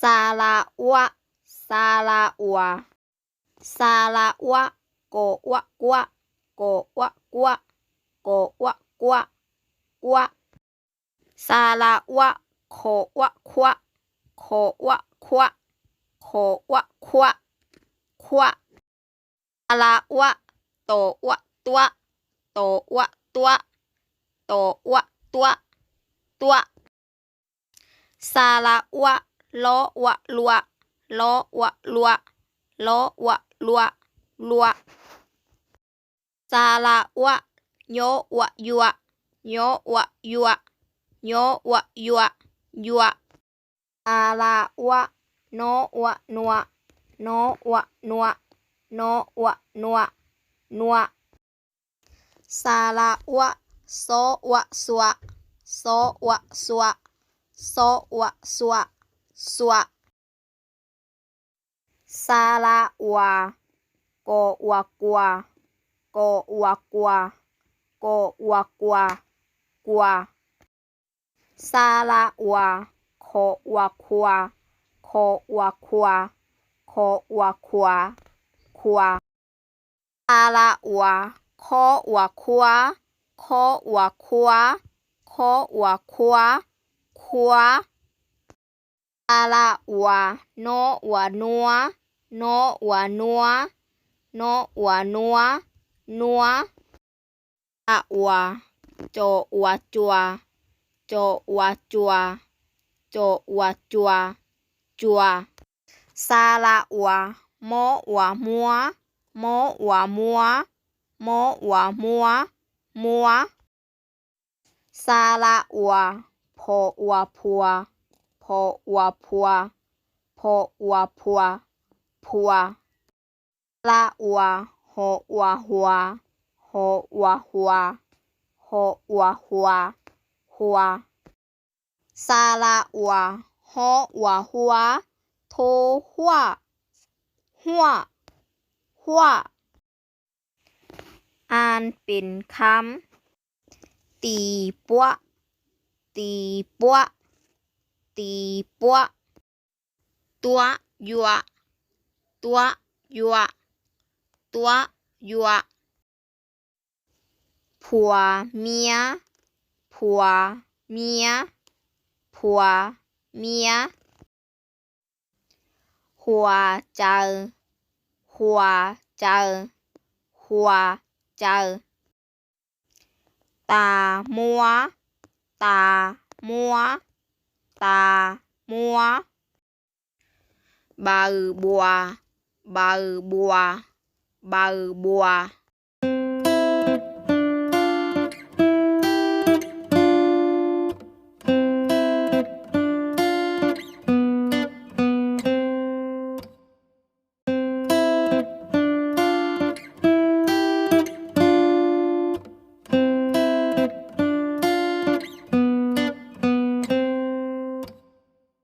Xa la uab, xa la uas, xa la uab, ko uab kuab, ko uab kuab, ko uab kuab, kuab. Xa la uab, kho uab khuab, kho uab khuab, kho uab khuab, khuab. Xa la uab, to uab tuab, to uab tuab, to uab tuab, tuab. Xa la uab, lob uab luab, lob uab luab, lob uab luab, luab. Xa la uab, nyob uab yuab, nyob uab yuab, nyob uab yuab, yuab. Xa la uab, nob uab nuab, nob uab nuab, nob uab nuab, nuab. Xa la uab, xob uab xuab, xob uab xuab, xob uab xuab, xuab. Xa la uas, ko uas kuas, ko uas kuas, ko uas kuas, kuas. Xa la uas, kho uas khuas, kho uas khuas, kho uas khuas, khuas. Xa la uas, khob uas khuab, khob uas khuab, khob uas khuab, khuab. Xa la uas, nob uas nuab, nob uas nuab, nob uas nuab, nuab. Xa la uas, co uas cuas, co uas cuas, co uas cuas, cuas. Xa la uas, mob uas muab, mob uas muab, mob uas muab, muab. Xa la uas, phos uas phuas, phos uas phuas, phos uas phuas, phuas. Xa la uas, hos uas huas, hos uas huas, hos uas huas, huas. Xa la uas, hob uas huab, thob huaj, huaj, huaj. An pes khab, tis puab, tis puab, tis puab. Tuab yuam, tuab yuam, tuab yuam. Phuas miab, phuas miab, phuas miab. Huas caws, huas caws, huas caws. Tas muab, tas muab, tas muab. Npaws npuas, npaws npuas, npaws npuas.